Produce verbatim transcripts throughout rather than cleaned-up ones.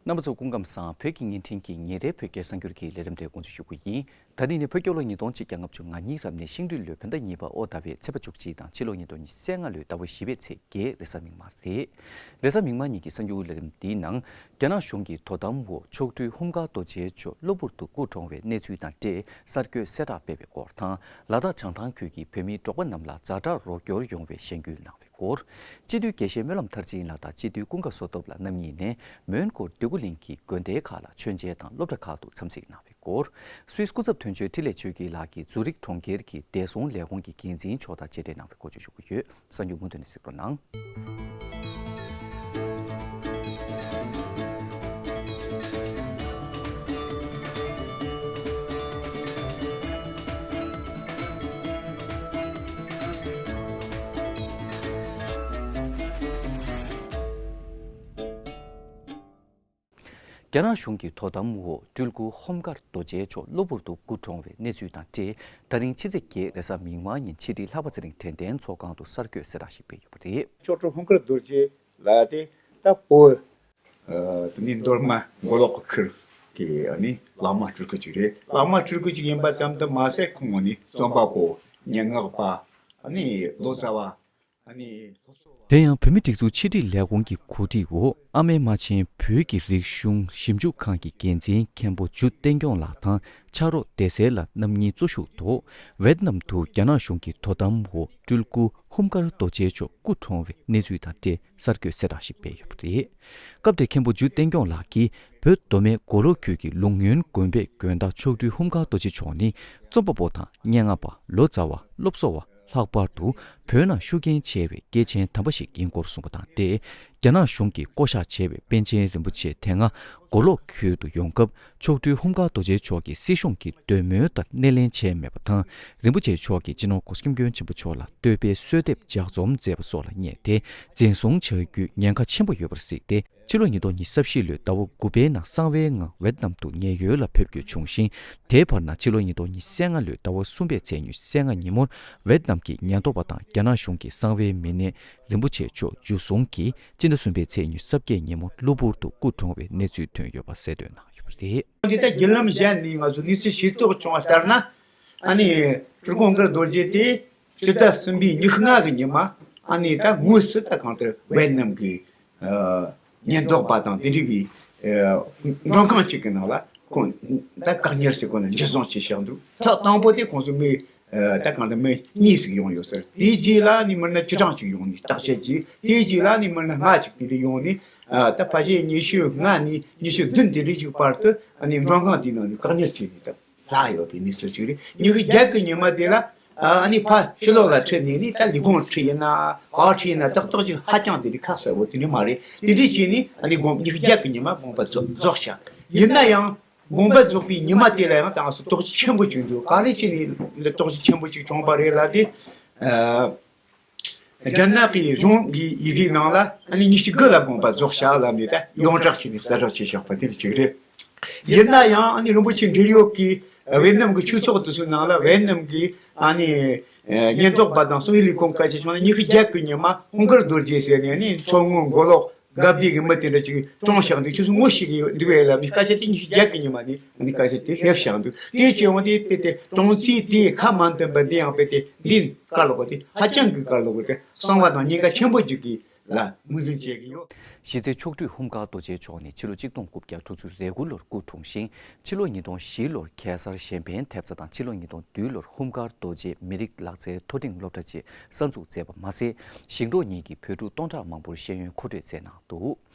རྣམ་པ་ཚོ་སྐུ་ཁམས་བཟང་། བོད་ཀྱི་བརྙན་འཕྲིན་གྱི་ཉིན་རེའི་བོད་སྐད་གསར་འགྱུར་གྱི་ལས་རིམ་དེ་འགོ་འཛུགས་ཞུ་གི་ཡིན། ད་རིང་ནི་བོད་རྒྱལ་ལོ་ཉིས་སྟོང་ཆིག་བརྒྱ་ལྔ་བཅུ་ང་གཉིས་རབ་གནས་ཤིང་སྦྲུལ་ལོའི་བོད་ཟླ་གཉིས་པ་ཨོ་ཟླ་བའི་ཚེས་པ་བཅུ་གཅིག་དང་ཕྱི་ལོ་ཉིས་སྟོང་ཉི་ཤུ་རྩ་ལྔ་ལོའི་ཟླ་བ་བཞི་པའི་ཚེས་བརྒྱད་རེས་གཟའ་མིག་དམར་རེད། རེས་གཟའ་མིག་དམར་ཉིན་གྱི་གསར་འགྱུར་ལས་རིམ་འདིའི་ནང་། རྒྱ་ནག་གཞུང་གི་དོ་དམ་འོག་མཆོག་སྤྲུལ་ཧཱུྃ་ཀར་རྡོ་རྗེ་མཆོག་གློ་བུར་དུ་སྐུ་གྲོངས་བའི་གནས་ཚུལ་དང་འབྲེལ་གསར་འགོད་གསལ་བསྒྲགས་སྤེལ་བའི་སྐོར་དང་། ལ་དྭགས་བྱང་ཐང་ཁུལ་གྱི་བོད་མིའི་འབྲོག་པ་རྣམས་ལ་ཛ་དྲག་རོགས་སྐྱོར་ཡོང་བའི་ཞལ་འགུལ་གནང་བའི་སྐོར། སྤྱི་འཐུས་དགེ་བཤེས་སྨོན་ལམ་མཐར་ཕྱིན་ལགས་དང་སྤྱི་འཐུས་ཀུན་དགའ་བསོད་སྟོབས་ལགས་རྣམ་གཉིས་ནས་མོན་གྷོ་འདོད་རྒུ་གླིང་གི་དགོན་སྡེ་ཁག་ལ་མཆོད་མཇལ་དང་སློབ་གྲྭ་ཁག་ཏུ་འཚམས་གཟིགས་གནང་བའི་སྐོར། སུད་སི་སྐུ་ཚབ་དོན་གཅོད་འཕྲིན་ལས་ཆོས་སྐྱིད་ལགས་ཀྱིས་ཛུ་རིག་གྲོང་ཁྱེར་གྱི་བདེ་སྲུང་ལས་ཁུངས་ཀྱི་འགན་འཛིན་མཆོག་དང་མཇལ་འཕྲད་གནང་བའི་སྐོར་བཅས་ཞུ་གི་ཡོད། གསར་འགྱུར་མུ་མཐུད་ནས་གཟིགས་རོགས་གནང་། རྒྱ་ནག་གཞུང་གི་དོ་དམ་འོག་སྤྲུལ་སྐུ་ཧཱུྃ་ཀར་རྡོ་རྗེ་མཆོག་གློ་བུར་དུ་སྐུ་གྲོངས་བའི་གནས་ཚུལ་དང་འབྲེལ། ད་རིང་ཕྱི་ཚེས་བརྒྱད་རེས་གཟའ་མིག་དམར་ཉིན་ཕྱི་དྲིལ་ལྷག་པ་ཚེ་རིང་དྲན་རྟེན་ཚོགས་ཁང་དུ་གསར་འགོད་གསལ་བསྒྲགས་ཤིག་སྤེལ་ཡོད་པ་རེད། མཆོག་སྤྲུལ་ཧཱུྃ་ཀར་རྡོ་རྗེ་ལགས་དེ་ད་བོད། ཨ། དེ་ནི་མདོ་སྨད་མགོ་ལོག་གི་ཁུལ་གྱི་ཨ་ནི་བླ་མ་སྤྲུལ་སྐུ་ཅིག་རེད། བླ་མ་སྤྲུལ་སྐུ་ཅིག་ཡིན་པ་ཙམ་དུ་མ་ཟད་ཁོང་ནི་རྩོམ་པ་པོ། སྙན་ངག་པ། ཨ་ནི་ལོ་ཙཱ་བ། ཨ་ནི་སློབ་གསོ་བ། དེ་ཡང་བོད་མིའི་སྒྲིག་འཛུགས་ཕྱི་དྲིལ་ལས་ཁུངས་ཀྱི་གོ་སྒྲིག་འོག་ཨ་མའི་རྨ་ཆེན་བོད་ཀྱི་རིག་གཞུང་ཞིབ་འཇུག་ཁང་གི་འགན་འཛིན་མཁན་པོ་འཇུ་བསྟན་སྐྱོང་ལགས་དང་ཕྱག་རོགས་སྡེ་སྲིད་ལགས་རྣམ་གཉིས་གཙོ་བཞུགས་ཐོག་ཝེད་ནམ་དུ་རྒྱ་ནག་གཞུང་གི་དོ་དམ་འོག་སྤྲུལ་སྐུ་ཧཱུྃ་ཀར་རྡོ་རྗེ་མཆོག་སྐུ་གྲོངས་བའི་གནས་ཚུལ་དང་འབྲེལ་གསར་འགོད་གསལ་བསྒྲགས་ཤིག་སྤེལ་ཡོད་པ་རེད། སྐབས་དེར་མཁན་པོ་འཇུ་བསྟན་སྐྱོང་ལགས་ཀྱིས་བོད་མདོ་སྨད་མགོ་ལོག་ཁུལ་གྱི་ལུང་ཡོན་དགོན་པའི་དགོན་བདག་མཆོག་སྤྲུལ་ཧཱུྃ་ཀར་རྡོ་རྗེ་མཆོག་ནི་རྩོམ་པ་པོ་དང་སྙན་ངག་པ། ལོ་ཙཱ་བ། སློབ་གསོ་བ། ལྷག་པར་དུ་བོད་ནང་ཤུགས་རྐྱེན་ཆེ་བའི་སྐྱེས་ཆེན་དམ་པ་ཞིག་ཡིན་སྐོར་གསུངས་པ་དང་འབྲེལ། རྒྱ་ནག་གཞུང་གིས་བསྐོ་བཞག་བྱས་པའི་པཎ་ཆེན་རིན་པོ་ཆེ་དེ་སྔ་མགོ་ལོག་ཁུལ་དུ་ཡོང་སྐབས་མཆོག་སྤྲུལ་ཧཱུྃ་ཀར་རྡོ་རྗེ་མཆོག་གིས་སྲིད་གཞུང་གི་འདོད་མོས་ལྟར་སྣེ་ལེན་བྱས་མེད་པ་དང་། རིན་པོ་ཆེ་མཆོག་གིས་སྤྱི་ནོར་གོང་ས་སྐྱབས་མགོན་ཆེན་པོ་མཆོག་ལ་བསྟོད་པའི་གསོལ་འདེབས་ལྗགས་རྩོམ་མཛད་པ་སོགས་ལ་བསྙད་དེ་འཛིན་བཟུང་བྱ་རྒྱུའི་ཉེན་ཁ་ཆེན་པོ་ཡོད་པར་གཟིགས་ཏེ། ཕྱི་ལོ་ཉིས་སྟོང་ཉི་ཤུ་རྩ་བཞི་ལོའི་ཟླ་བ་དགུ་པའི་ནང་གསང་བའི་ངང་ཝེད་ནམ་དུ་ཉེན་གཡོལ་ལ་ཕེབས་རྒྱུ་བྱུང་ཞིང་། དེའི་བར་ན་ཕྱི་ལོ་ཉིས་སྟོང་ཉི་ཤུ་རྩ་ལྔ་ལོའི་ཟླ་བ་གསུམ་པའི་ཚེས་ཉི་ཤུ་རྩ་ལྔ་ཉིན་མོར་ཝེད་ནམ་གྱི་ཉེན་རྟོག་པ་དང་རྒྱ་ནག་གཞུང་གི་གསང་བའི་མི་སྣས་རིན་པོ་ཆེ་མཆོག་འཇུ་བཟུང་གིས་སྤྱི་ཟླ་གསུམ་པའི་ཚེས་ཉི་ཤུ་རྩ་བརྒྱད་ཉིན་མོར་གློ་བུར་དུ་སྐུ་གྲོངས་བའི་གནས་ཚུལ་ཐོན་ཡོད་པ་གསལ་སྟོན་གནང་ཡོད་པ་རེད། འདི་ལྟར་བརྒྱུད་ལམ་གཞན་ནས་ང་ཚོ་གནས་ཚུལ་ཤེས་རྟོགས་བྱུང་བ་ལྟར་ན། ཨ་ནི་སྤྲུལ་སྐུ་ཧཱུྃ་ཀར་རྡོ་རྗེ་དེ་ཕྱི་ཟླ་གསུམ་པའི་ཉི་ཤུ་ལྔ་གི་ཉི་མ། ཨ་ནི་ད་དངོས་སུ་ད་གང་ལྟར་ཝེད་ནམ་གྱི་ཨ་ཉེན་རྟོག་པ་དང་དེ་འདྲ་གི་ཨ་མགྲོན་ཁང་གཅིག་གི་ནང་ལ་ཁོང་ད་བཀག་ཉར་བྱས། ཁོང་ལ་འཇུ་བཟུང་བྱས་བཞག་འདུག་ཐོག་དང་པོ་དེ་ཁོང་ཚོ་མི་ཨ་ད་གང་ལྟར་མི་གཉིས་ཤིག་ཡོང་ཡོད་ཟེར། དེའི་རྗེས་ལ་ནི་མི་སྣ་བཅུ་གྲངས་ཤིག་ཡོང་ནས་བརྟག་དཔྱད་བྱས། དེའི་རྗེས་ལ་ནི་མི་སྣ་ལྔ་ཅིག་དེ་འདྲ་ཡོང་ནས་ཨ་ད་ཕལ་ཆེར་ཉི་ཤུ་ལྔ་ནས་ཉི་ཤུ་བདུན་དེ་འདྲ་ཅིག་བར་དུ་ཨ་ནི་མགྲོན་ཁང་དེའི་ནང་ནས་བཀག་ཉར་བྱས་ནས་ད། ལྷག་ཡོད་པའི་གནས་ཚུལ་ཅིག་རེད། ཉི་ཤུ་བརྒྱད་ཀྱི་ཉི་མ་དེ་ལ་ཨ་ནི་ཕར་ཕྱི་ལོགས་ལ་ཁྲིད་ནས་ནི་ད་ལས་ཁུངས་ཁྲིད་ཡིན་ན། ག་པར་ཁྲིད་ཡིན་ན་ཏག་ཏག་ཅིག་ཧ་ཅང་དེ་རིགས་ཁ་གསལ་བོ་དེ་འདྲ་མ་རེད། དེ་འདྲ་བྱས་ནས་ཨ་ནི་དགོངས། ཉི་ཤུ་བརྒྱད་ཀྱི་ཉི་མ་དགོངས་པ་རྫོགས་རྫོགས་བཞག་ཡིན་ན་ཡང་དགོངས་པ་རྫོགས་པའི་ཉི་མ་དེ་ལ་ཡང་ད་ང་ཚོ་དོགས་གཞི་ཆེན་པོ་བྱུང་འདུག་ག་རེ་བྱས་ནས་དོགས་གཞི་ཆེན་པོ་ཅིག་བྱུང་བ་རེད་ལབ་དུས། ཨ། རྒྱ་ནག་གི་གཞུང་གི་ཡི་གེའི་ནང་ལ་ཨ་ནི་ཉི་ཤུ་དགུ་ལ་དགོངས་པ་རྫོགས་བཞག་ལབ་ནས་ད་ཡོངས་གྲགས་བྱས་ནས་གསལ་བསྒྲགས་བྱས་བཞག་པ་དེ་ལ་གཅིག་རེད། ཡིན་ན་ཡང་ཨ་ནི་རིན་པོ་ཆེ་འབྲེལ་ཡོད་ཀྱི་ཝེ་ནམ་གྱི་ཆོས་ཚོགས་དེ་ཚོའི་ནང་ལ་ཝེ་ནམ་གྱི་ཨ་ནི་ཉེན་རྟོག་པ་དང་གསང་བའི་ལས་ཁུངས་སྐད་ཆ་བྱུང་ན། ཉི་ཤུ་བརྒྱད་ཀྱི་ཉི་མ་ཧཱུྃ་ཀར་རྡོ་རྗེ་ཟེར་ནས་ཨ་ནི་མཚོ་སྔོན་མགོ་ལོག་དགའ་བདེ་གི་མི་དེ་འདྲ་ཅིག་གྲོངས་བཞག་འདུག་ཁྱོད་ཚོ་ངོ་ཤེས་ཀྱི་འདུག་གས་ལབ་ནས་སྐད་ཆ་དེ་ཉི་ཤུ་བརྒྱད་ཀྱི་ཉི་མ་ནས་ཨ་ནི་སྐད་ཆ་དེ་སླེབས་བཞག་འདུག་དེའི་རྗེས་འོང་དེ་དཔེ་དེ་གྲོངས་ཚུལ་དེ་ཁ་མ་འདོན་པ་འདི་ཡང་དཔེ་དེ་འདི་དཀའ་ལས་ཁག་པོ་དེ་ཧ་ཅང་གི་དཀའ་ལས་ཁག་པོ་དེ་གསང་བ་དང་ཉེན་ཁ་ཆེན་པོ་ཅིག་གི་ལ་ངོས་འཛིན་བྱེད་ཀྱི་ཡོད། གཞི་རྩའི་མཆོག་སྤྲུལ་ཧཱུྃ་ཀར་རྡོ་རྗེ་མཆོག་ནི་ཕྱི་ལོ་གཅིག་སྟོང་དགུ་བརྒྱ་དྲུག་ཅུ་རེ་དགུ་ལོར་སྐུ་འཁྲུངས་ཤིང་། ཕྱི་ལོ་ཉིས་སྟོང་བཞི་ལོར་གེ་སར་གཞན་ཕན་ཐེབས་རྩ་དང་ཕྱི་ལོ་ཉིས་སྟོང་བདུན་ལོར་ཧཱུྃ་ཀར་རྡོ་རྗེ་མི་རིགས་ལག་རྩལ་མཐོ་འབྲིང་སློབ་གྲྭ་བཅས་གསར་འཛུགས་མཛད་པ་མ་ཟད། ཞིང་འབྲོག་གཉིས་ཀྱི་བོད་ཕྲུག་སྟོང་ཕྲག་མང་པོར་ཤེས་ཡོན་མཁོ་སྤྲོད་མཛད་གནང་འདུག་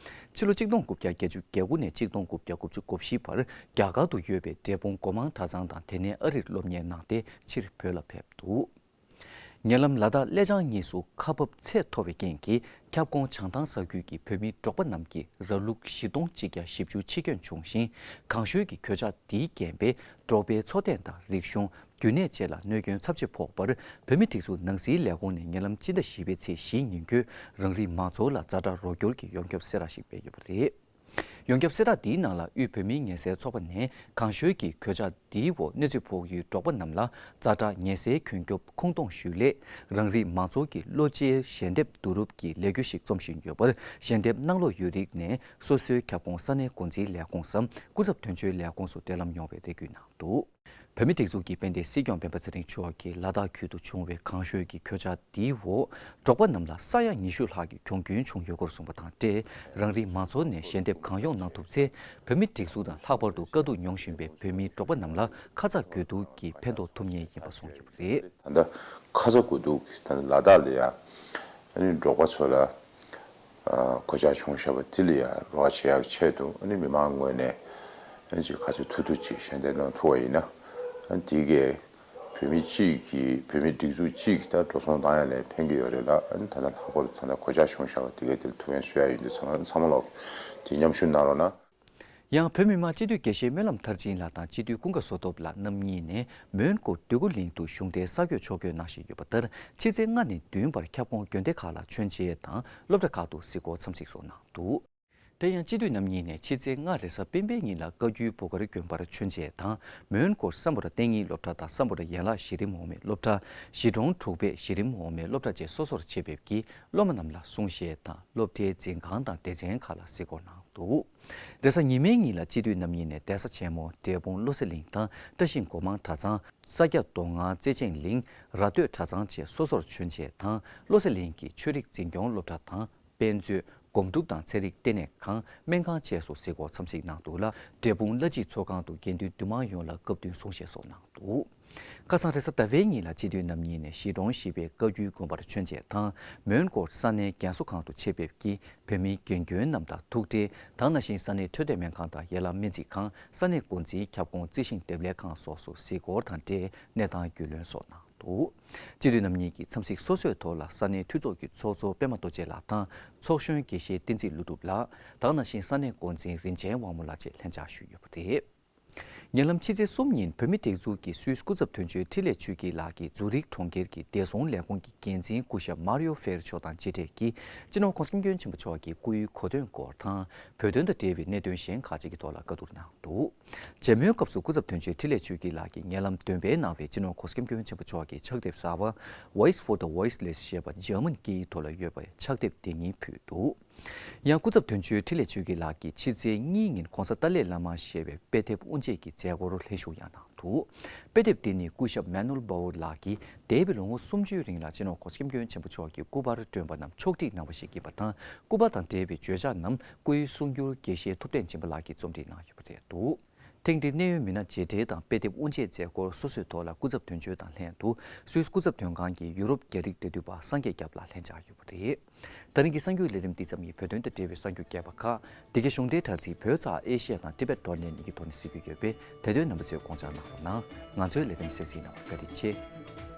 ཕྱི་ལོ་གཅིག་སྟོང་དགུ་བརྒྱ་བརྒྱད་ཅུ་གྱ་དགུ་ནས་གཅིག་སྟོང་དགུ་བརྒྱ་དགུ་བཅུ་གོ་བཞི་བར་རྒྱ་གར་དུ་ཡོད་པའི་འབྲས་སྤུངས་སྒོ་མང་གྲྭ་ཚང་དང་དེ་ནས་ཨ་རིར་སློབ་གཉེར་གནང་སྟེ་ཕྱིར་བོད་ལ་ཕེབས་འདུག་ཉེ་ལམ་ལ་དྭགས་གླེ་བྱང་གཉིས་སུ་ཁ་འབབ་ཚད་མཐོ་བའི་རྐྱེན་གྱིས་ཁྱབ་ཁོངས་བྱང་ཐང་ས་ཁུལ་གྱི་བོད་མིའི་འབྲོག་པ་རྣམས་ཀྱིས་ར་ལུག་བཞི་སྟོང་གཅིག་བརྒྱ་བཞི་བཅུ་འཆི་སྐྱོན་བྱུང་ཞིང་། གངས་ཤུལ་གྱི་གོད་ཆག་འདིའི་རྐྱེན་པས་འབྲོག་པའི་འཚོ་རྟེན་དང་རིག་གཞུང་། རྒྱུ་ནད་བཅས་ལ་གནོད་སྐྱོན་ཚབས་ཆེ་ཕོག་པར། བོད་མིའི་སྒྲིག་འཛུགས་ནང་སྲིད་ལས་ཁུངས་ནས་ཉེ་ལམ་སྤྱི་ཟླ་བཞི་པའི་ཚེས་བཞིའི་ཉིན་ཁྱོན་རང་རིགས་མང་ཚོགས་ལ་ཛ་དྲག་རོགས་སྐྱོར་གྱི་ཡོངས་ཁྱབ་གསལ་བསྒྲགས་ཤིག་སྤེལ་ཡོད་པ་རེད། ཡོངས་ཁྱབ་གསལ་བསྒྲགས་འདིའི་ནང་ལ། དབུས་བོད་མིའི་ངལ་སེལ་ཚོགས་པ་ནས་གང་ཤོས་ཀྱི་གོད་ཆག་འདིའི་འོག་གནོད་འཚེ་ཕོག་ཡུལ་འབྲོག་པ་རྣམས་ལ་ཛ་དྲག་ངལ་སེལ་གྱོན་སྐྱོབ་ཁོང་གཏོང་ཞུ་སླད། རང་རིགས་མང་ཚོགས་ཀྱི་བློ་གཅིག་ཞལ་འདེབས་བསྡུ་རུབ་ཀྱི་ལས་འགུལ་ཞིག་རྩོམ་བཞིན་ཡོད་པར། ཞལ་འདེབས་གནང་ལུགས་ཡོད་རིགས་ནས་སོ་སོའི་ཁྱབ་ཁོངས་ས་གནས་འགོ་འཛིན་ལས་ཁུངས་སམ། སྐུ་ཚབ་དོན་གཅོད་ལས་ཁུངས་སུ་འབྲེལ་ལམ་ཡོང་བའི་རེ་སྐུལ་གནང་འདུག། བོད་མིའི་སྒྲིག་འཛུགས་ཀྱི་དཔལ་ལྡན་སྲིད་སྐྱོང་སྤེན་པ་ཚེ་རིང་མཆོག་གིས་ལ་དྭགས་ཁུལ་དུ་བྱུང་བའི་གང་ཤོས་ཀྱི་གོད་ཆག་འདིའི་འོག་འབྲོག་པ་རྣམས་ལ་ས་ཡ་ཉི་ཤུ་ལྷག་གི་གྱོང་གུན་བྱུང་ཡོད་སྐོར་གསུངས་པ་དང་འབྲེལ། རང་རིགས་མང་ཚོགས་ནས་ཞལ་འདེབས་གང་ཡོང་གནང་ཐུབ་ཚེ། བོད་མིའི་སྒྲིག་འཛུགས་དང་ལྷག་པར་དུ་དཀའ་སྡུག་མྱོང་བཞིན་པའི་བོད་མིའི་འབྲོག་པ་རྣམས་ལ་ཁ་ཚ་དགོས་གཏུགས་ཀྱིས་ཕན་ཐོགས་ཐུབ་ངེས་ཡིན་པ་གསུངས་ཡོད་པ་རེད། ད་ལྟ་ཁ་ཚ་དགོས་གཏུགས་ཀྱིས་ད་ལྟ་ལ་དྭགས་ལ་ཡ། ཨ་ནི་འབྲོག་པ་ཚོ་ལ་གོད་ཆག་བྱུང་བཞག་པ་དེ་ལ་ཡང་རོགས་པ་བྱེད་ཡག་ཆེད་དུ། ཨ་ནི་མི་མང་ངོས་ནས་ཨ་ནི་ཅིག་ག་ཚོད་ཐུབ་ཐུབ་ཅིག་ཞལ་འདེབས་གནང་ཐུབ་པ་ཡིན་ན། ཨ་ནི་དེ་གས་བོད་མི་གཅིག་གིས་བོད་མི་སྒྲིག་འཛུགས་གཅིག་གིས་ད་འགྲོ་སོང་བཏང་ཡ་ལ་ཕན་གྱི་ཡོད་རེད་ལ། ཨ་ནི་ད་ལྟ་ལྷག་པར་དུ་ད་ལྟ་གོད་ཆག་བྱུང་བཞག་པ་དེ་གས་དེ་ལ་ཐུགས་ཕན་གསོས་ཡ་ཡིན་དུས་ཚང་མ་ཚང་མ་ལོག་དེ་མཉམ་ཞུགས་གནང་རོགས་གནང་། ཡང་བོད་མི་མང་སྤྱི་འཐུས་དགེ་བཤེས་སྨོན་ལམ་མཐར་ཕྱིན་ལགས་དང་སྤྱི་འཐུས་ཀུན་དགའ་བསོད་སྟོབས་ལགས་རྣམ་གཉིས་ནས་མོན་གྷོ་འདོད་རྒུ་གླིང་དུ་གཞུང་འབྲེལ་གསར་འགོད་ཕྱོགས་བསྐྱོད་གནང་བཞིན་ཡོད་པ་ལྟར། ཕྱི་ཚེས་ལྔ་ནས་བདུན་བར་ཁྱབ་ཁོངས་དགོན་སྡེ་ཁག་ལ་མཆོད་མཇལ་དང་སློབ་གྲྭ་ཁག་ཏུ་གཟིགས་སྐོར་འཚམས་གཟིགས་སོགས་གནང་འདུག། དེ་ཡང་སྤྱི་འཐུས་རྣམ་གཉིས་ནས་ཕྱི་ཚེས་ལྔ་རེས་གཟའ་སྤེན་པའི་ཉིན་ལ་བཀའ་བརྒྱུད་བུ་གར་དགོན་པར་མཆོད་མཇལ་དང་མོན་གྷོ་སམ་བྷོ་ཊ་གཏན་ཉིན་སློབ་གྲྭ་དང་སམ་བྷོ་ཊ་ཡན་ལག་གཞི་རིམ་འོག་མའི་སློབ་གྲྭ། གཞིས་གྲོང་དྲུག་པའི་གཞི་རིམ་འོག་མའི་སློབ་གྲྭ་བཅས་སོ་སོར་ཕྱེ་ཕེབས་ཀྱིས་སློབ་མ་རྣམས་ལ་གསུང་བཤད་དང་སློབ་གྲྭའི་འཛིན་ཁང་དང་སྡེ་ཚན་ཁག་ལ་གཟིགས་སྐོར་གནང་འདུག། རེས་གཟའ་ཉི་མའི་ཉིན་ལ་སྤྱི་འཐུས་རྣམ་གཉིས་ནས་གདན་ས་ཆེན་མོ་འབྲས་སྤུངས་བློ་གསལ་གླིང་དང་བཀྲ་ཤིས་སྒོ་མང་གྲྭ་ཚང་། ས་སྐྱ་མདོ་སྔགས་བརྩེ་ཆེན་གླིང་། ར་སྟོད་གྲྭ་ཚང་བཅས་སོ་སོར་མཆོད་མཇལ་དང་བློ་གསལ་གླིང་གི་ཆོས་རིག་འཛིན་སྐྱོང་སློབ་གྲྭ་དང་། དཔེ་མཛོད། སྒོམ་སྒྲུབ་དང་ཚན་རིག་ལྟེ་གནས་ཁང་། སྨན་ཁང་བཅས་སུ་གཟིགས་སྐོར་འཚམས་གཟིགས་གནང་འདུག་ལ། འབྲས་སྤུངས་བླ་སྤྱི་ཚོགས་ཁང་དུ་དགེ་འདུན་འདུས་མང་ཡོངས་ལ་སྐབས་བསྟུན་གསུང་བཤད་སོགས་གནང་འདུག། ཁ་སང་རེས་གཟའ་ཟླ་བའི་ཉིན་ལ་སྤྱི་འཐུས་རྣམ་གཉིས་ནས་གཞིས་གྲོང་བཞི་པའི་བཀའ་བརྒྱུད་དགོན་པར་མཆོད་མཇལ་དང་། མོན་གྷོ་ས་གནས་རྒན་གསོ་ཁང་དུ་ཆེད་ཕེབས་ཀྱིས་བོད་མིའི་དགེ་སྐྱོན་རྣམས་དང་ཐུག་འཕྲད། ད་ག་ནང་བཞིན་ས་གནས་འཕྲོད་བསྟེན་སྨན་ཁང་དང་ཡན་ལག་སྨན་རྩིས་ཁང་། ས་གནས་འགོ་འཛིན་ཁྱབ་ཁོངས་རྩིས་ཞིང་འདེབས་ལས་ཁང་སོགས་སུ་གཟིགས་སྐོར་དང་འབྲེལ་གནས་སྟངས་རྒྱུས་ལོན་སོགས་གནང་འདུག། སྤྱི་འཐུས་རྣམ་གཉིས་ཀྱིས་འཚམས་གཟིགས་སོ་སོའི་ཐོག་ལ་ས་གནས་འཐུས་ཚོགས་ཀྱི་ཚོགས་གཙོ་པད་མ་རྡོ་རྗེ་ལགས་དང་ཚོགས་གཞོན་དགེ་བཤེས་བསྟན་འཛིན་ཀླུ་སྒྲུབ་ལགས། ད་ག་ནང་བཞིན་ས་གནས་འགོ་འཛིན་རིན་ཆེན་དབང་མོ་ལགས་བཅས་ལྷན་བཅར་ཞུས་ཡོད་པ་རེད། ཉེ་ལམ་ཕྱི་ཚེས་གསུམ་ཉིན་བོད་མིའི་སྒྲིག་འཛུགས་ཀྱི་སུད་སི་སྐུ་ཚབ་དོན་གཅོད་འཕྲིན་ལས་ཆོས་སྐྱིད་ལགས་ཀྱིས་ཛུ་རིག་གྲོང་ཁྱེར་གྱི་བདེ་སྲུང་ལས་ཁུངས་ཀྱི་འགན་འཛིན་སྐུ་ཞབས་མཱ་རི་ཡོ་ཧྥེར་མཆོག་དང་མཇལ་འཕྲད་ཀྱིས། སྤྱི་ནོར་༸གོང་ས་༸སྐྱབས་མགོན་ཆེན་པོ་མཆོག་གི་སྐུའི་གོ་སྟོན་སྐོར་དང་། བོད་དོན་དང་འབྲེལ་བའི་གནད་དོན་གཞན་ཁག་ཅིག་གི་ཐོག་ལ་བཀའ་བསྡུར་གནང་འདུག། མཇལ་མོལ་སྐབས་སུ་སྐུ་ཚབ་དོན་གཅོད་འཕྲིན་ལས་ཆོས་སྐྱིད་ལགས་ཀྱིས་ཉེ་ལམ་བདུན་པའི་ནང་པའི་སྤྱི་ནོར་༸གོང་ས་༸སྐྱབས་མགོན་ཆེན་པོ་མཆོག་གི་ཕྱག་དེབ་གསར་པ་Voice for the Voiceless ཞེས་པ་འཇར་མན་སྐད་ཡིག་ཐོག་ལ་ཡོད་པའི་ཕྱག་དེབ་དེ་ཉིད་ཕུལ་འདུག། ཡང་སྐུ་ཚབ་དོན་གཅོད་འཕྲིན་ལས་ཆོས་སྐྱིད་ལགས་ཀྱིས་ཕྱི་ཚེས་གཉིས་ཉིན་༸གོང་ས་ཏཱ་ལའི་བླ་མ་ཞེས་པའི་དཔེ་དེབ་དབུ་འབྱེད་ཀྱི་མཛད་སྒོར་ལྷན་ཞུགས་ཡང་གནང་འདུག། དཔེ་དེབ་འདི་ནི་སྐུ་ཞབས་མཱ་ནུ་ཨེལ་བྷའོ་ལགས་ཀྱིས་འདས་པའི་ལོ་ངོ་སུམ་ཅུའི་རིང་ལ་སྤྱི་ནོར་༸གོང་ས་༸སྐྱབས་མགོན་ཆེན་པོ་མཆོག་གི་སྐུ་པར་བསྐྲུན་པ་རྣམས་ཕྱོགས་སྒྲིག་གནང་བ་ཞིག་ཡིན་པ་དང་། སྐུ་པར་དང་འབྲེལ་བའི་བརྗོད་བྱ་རྣམས་སྐུའི་གསུང་སྒྱུར་དགེ་བཤེས་ཐུབ་བསྟན་སྦྱིན་པ་ལགས་ཀྱིས་རྩོམ་སྒྲིག་གནང་ཡོད་པ་རེད་འདུག། ཐེངས་འདིར་གནད་ཡོད་མི་སྣ་མཇལ་འཕྲད་དང་དཔེ་དེབ་དབུ་འབྱེད་མཛད་སྒོ་སོ་སོའི་ཐོག་ལ་སྐུ་ཚབ་དོན་གཅོད་དང་ལྷན་དུ་སུད་སི་སྐུ་ཚབ་དོན་ཁང་གི་ཡུ་རོབ་རྒྱ་རིགས་འབྲེལ་མཐུད་པ་སངས་རྒྱས་སྐྱབས་ལགས་ལྷན་བཅར་ཡོད་པ་རེད། ད་རིང་གི་གསར་འགྱུར་ལས་རིམ་འདི་ཙམ་ཡིན། བོད་དོན་དང་འབྲེལ་བའི་གསར་འགྱུར་རྒྱས་པ་ཁག་འདི་གའི་གཞུང་འབྲེལ་དྲ་ཚིགས་བོད་ཙ་ཨེ་ཤི་ཡ་དང་Tibet dot net གཉིས་ཀྱི་ཐོག་ནས་གཟིགས་རྒྱུ་ཡོད་པས། དེ་དོན་རྣམ་པ་ཚོས་དགོངས་འཇགས་གནང་རོགས་གནང་། ང་ཚོའི་ལས་རིམ་གསན་གཟིགས་གནང་བར་བཀའ་དྲིན་ཆེ།